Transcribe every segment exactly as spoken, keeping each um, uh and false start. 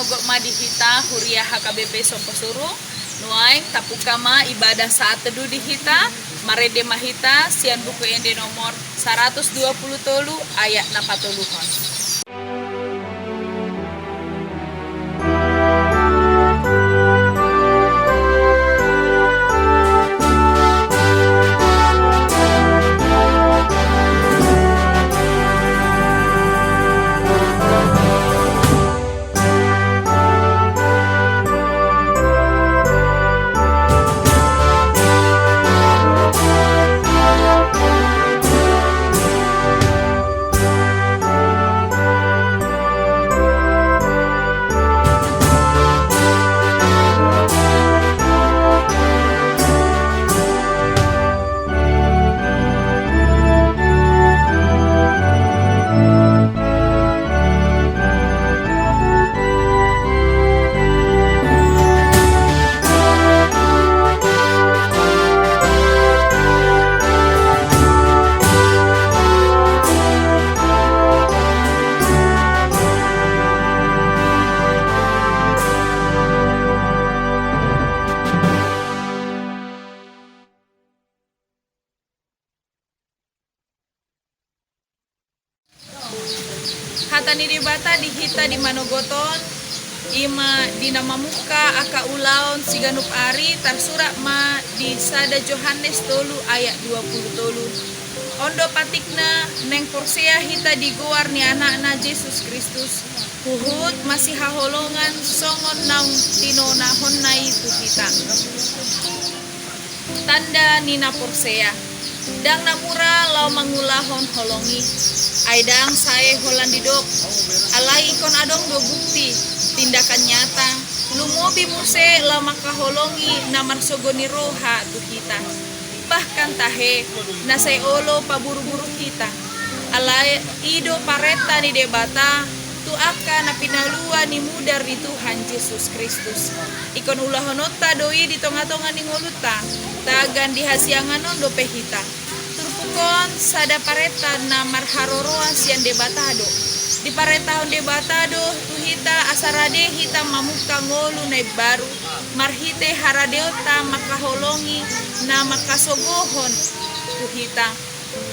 Manogot ma di hita huria H K B P Somposurung. Nuaeng tapungka ma ibadah saat teduh di hita. Marende ma hita sian Buku Ende nomor saratus dua pulu tolu, ayat na patoluhon. Hata ni Debata di hita di manogot on, i ma di na mamungka angka ulaon siganup ari, tarsurat ma di sada Johannes tolu ayat dua pulu tolu. On do patikna, naeng porsea hita di goar ni Anakna Jesus Kristus, huhut masihaholongan songon naung tinonahonna i tu hita. Tanda ni na porsea. Ndang na mura laho mangulahon holong i. Ai ndang sae holan didok. Alai ingkon adong do bukti, tindakan nyata, lumobi muse laho mangkaholongi na marsogo ni roha tu hita. Bahkan tahe, na sai olo paburuburu hita. Alai i do parenta ni Debata, tu angka na pinalua ni mudar ni Tuhan Jesus Kristus. Ingkon ulahononta do i di tongatonga ni ngolunta, tagan di hasiangan on dope hita. Turpuk on sada parenta na marharoroan sian Debata do. Diparentahon Debata do tu hita asa rade hita mamungka ngolu na imbaru, marhite haradeonta mangkaholongi na mangkasogohon tu hita.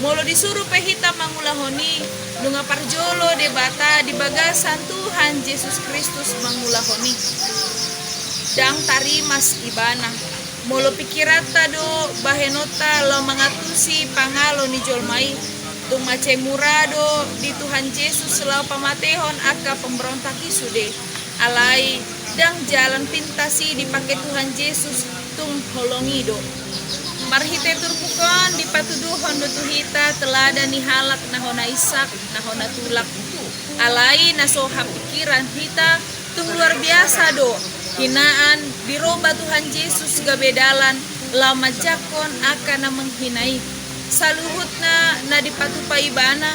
Molo disuru pe hita mangulahon i, nunga parjolo Debata di bagasan Tuhan Jesus Kristus mangulahon i. Ndang tarimas Ibana. Molo pingkiranta do bahenonta laho mangantusi pangalo ni jolma i, tung mansai mura do di Tuhan Jesus laho pamatehon angka pamberontak i sude. Alai ndang jalan pintas i dipake Tuhan Jesus, tung holong i do. Marhite turpuk on dipatuduhon do tu hita teladan ni halak na hona insak, na hona tulak. Alai na so hapingkiran hita, tung luar biasa do hinaan diroba Tuhan Jesus gabe dalan laho manjangkon angka na menghina i. Saluhutna na dipatupa Ibana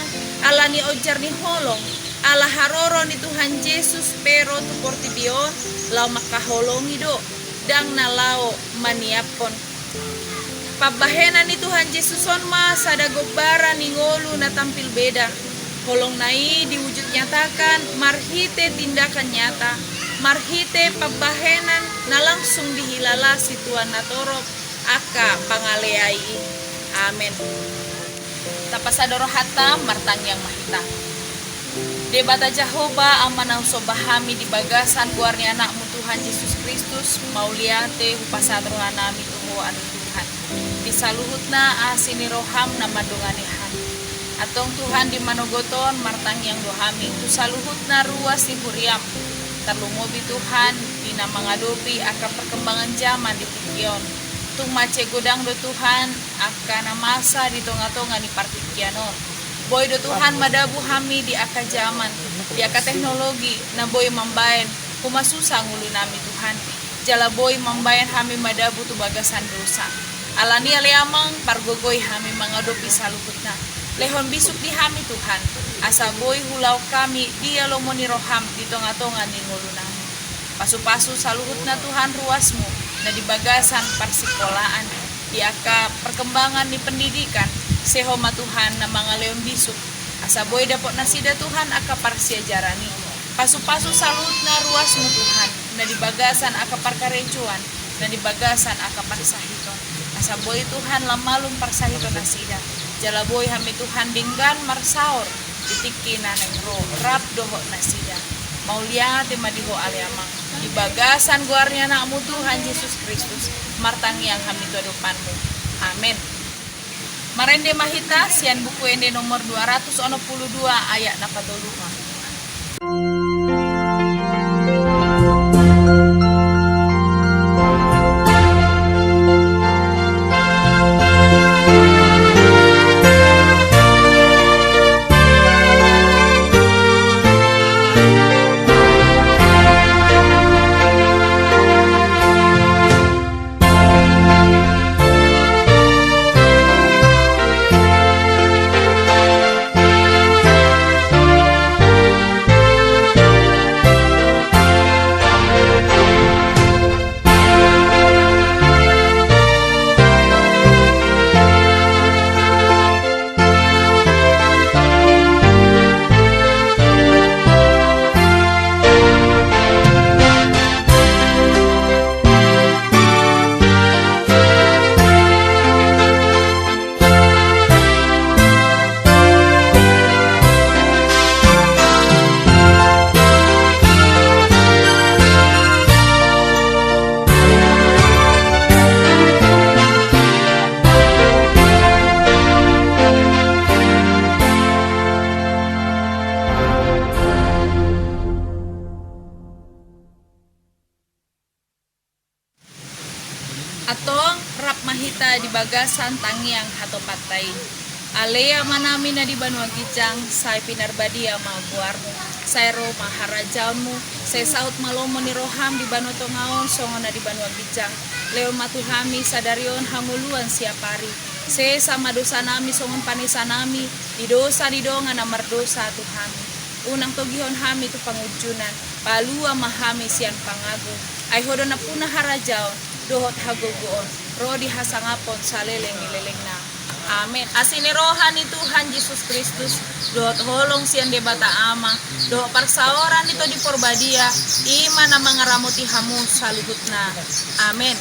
ala ni onjar ni holong, ala haroro ni Tuhan Jesus pe ro tu portibi on laho mangkaholongi do, ndang na laho maniaphon. Pambahenan ni Tuhan Jesus on ma sada gombaran ni ngolu na tampil beda. Holongna i diwujud nyatakan marhite tindakan nyata, marhite pambahenan na langsung dihilalasi tu natorop angka pangaleai i. Amen. Tapasada rohanta, martangiang ma hita. Debata Jahowa, Ama na husomba hami di bagasan goar ni Anakmu Tuhan Jesus Kristus, mauliate hupasahat rohanami tu Ho ale Tuhan, di saluhutna asi ni roham na mandongani hami. Antong Tuhan, di manogot on martangiang do hami tu saluhutna ruas ni huriam, tarlumobi Tuhan di na mangadopi angka perkembangan jaman di tingki on. Tung mansai godang do Tuhan angka na masa di tongatonga ni partingkian on. Boi do Tuhan madabu hami di angka jaman, di angka teknologi na boi mambaen humasusa ngolunami Tuhan, jala boi mambaen hami madabu tu bagasan dosa. Alani i ale Amang, pargogoi hami mangadopi saluhutna. Lehon bisuk di hami Tuhan, asa boi huulahon hami dia lomo ni roham di tongatonga ni ngolunami. Pasupasu saluhutna Tuhan ruasmu na di bagasan parsikolaan, di angka perkembangan ni pendidikan, seho ma Tuhan na mangalehon bisuk, asa boi dapot nasida Tuhan angka parsiajaran i. Pasupasu saluhutna ruasmu Tuhan, na di bagasan angka parkarejoan, na di bagasan angka parsahiton. Asa boi Tuhan lam malum parsahiton nasida. Jala boi hami Tuhan denggan marsaor di tingki na naeng ro rap dohot nasida. Mauliate ma di Ho ale Amang. Di bagasan goar ni Anakmu Tuhan Jesus Kristus, martangiang hami tu adopanmu. Amen. Marende ma hita sian Buku Ende nomor dua ratus onom pulu dua, ayat na patolua. Antong rap ma hita di bagasan tangiang hatopanta i. Ale Amanami na di banua ginjang, sai pinarbadia ma goarmu, sai ro ma harajaonmu, sai saut ma lomo ni roham di banua tonga on songon na di banua ginjang. Lehon ma tu hami sadari on hangoluan siapari. Sesa ma dosanami songon panesanami di dosa ni dongan na mardosa tu hami. Unang togihon hami tu pangunjunan, palua ma hami sian pangago. Ai Ho do nampuna harajaon dohot hagogoon ro di hasangapon saleleng ni lelengna. Amen. Asi ni roha ni Tuhan Jesus Kristus, dohot holong sian Debata Ama, dohot parsaoran ni Tondi Porbadia, i ma na mangaramoti hamu saluhutna. Amen.